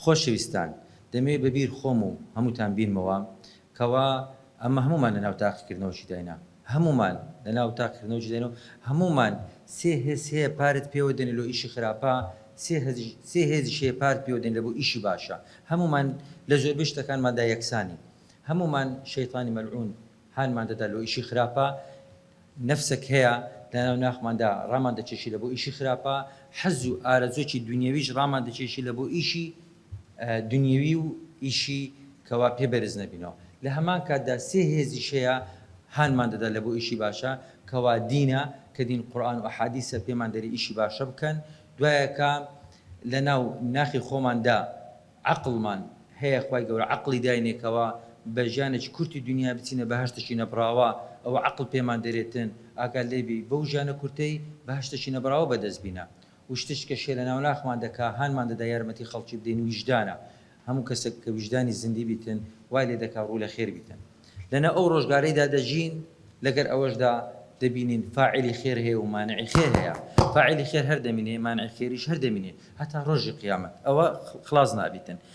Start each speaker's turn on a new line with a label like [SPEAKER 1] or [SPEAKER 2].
[SPEAKER 1] خۆشەویستان دەمەوێ بە بیر خۆم و هەمووتان بینمەوە کەوا ئەمە هەموومان لە ناو تاقیکردنەوەکی داینا هەموومان لە ناو تاقیکردنەوەکی داین و هەموومان سێ هێز هەیە پارت پێوە دەنێ لۆ ئیشی خراپە سێ هەزیش سێ هێزیش هەیە پارت پێوە دەنێ لە بۆ ئیشی باشە هەموومان لە زۆربەی شتەکانماندا یەکسانین هەموومان شەیتانی مەلعون هانمان دەدا لۆ ئیشی خراپە نەفسەک هەیە لەناو ناخماندا ڕامان دەکێشی لە بۆ ئیشی خراپە، حەز و ئارەزووێکی دونیەویش ڕامان دەکێشی لە بۆ ئیشی دونیەوی و ئیشی کەوا پێ بەرز نەبینەوە. لە هەمان کاتدا سێ هێزیش هەیە هانمان دەدا لە بۆ ئیشی باشە کەوا دینە کە دین قورئان و ئەحادیسە پێمان دەرێ ئیشی باشە بکەن دوایەکە لەناو ناخی خۆماندا عەقڵمان هەیە خوای گەورە عەقڵی داینێ کەوا بە ژیانێکی کورتی دونیا بچینە بەهەشتێکی نەبڕاوە ئەوە عەقڵ پێمان دەرێتن ئاگات لێ بی بەو ژیانە کورتەی بەهەشتێکی نەبڕاوە بەدەست بینە و شتێکی کەش هەیە لەناو ناخمان دەکا هانمان دەدا یارمەتی خەڵکی بدەین ویژدانە هەموو کەسێک کە ویژدانی زیندی بیتن وای لێ دەکا ڕوو لە خێر بیتن لەناو ئەو ڕۆژگارەیدا دەژین لەگەر ئەوەشدا دەبینین فاعیلی خێر هەیە و مانعی خێر هەیە فاعیلی خێر هەر دەمینێ مانعی خێریش هەر دەمینێ هەتا ڕۆژی قیامەت ئەوە خلاص نابیتن.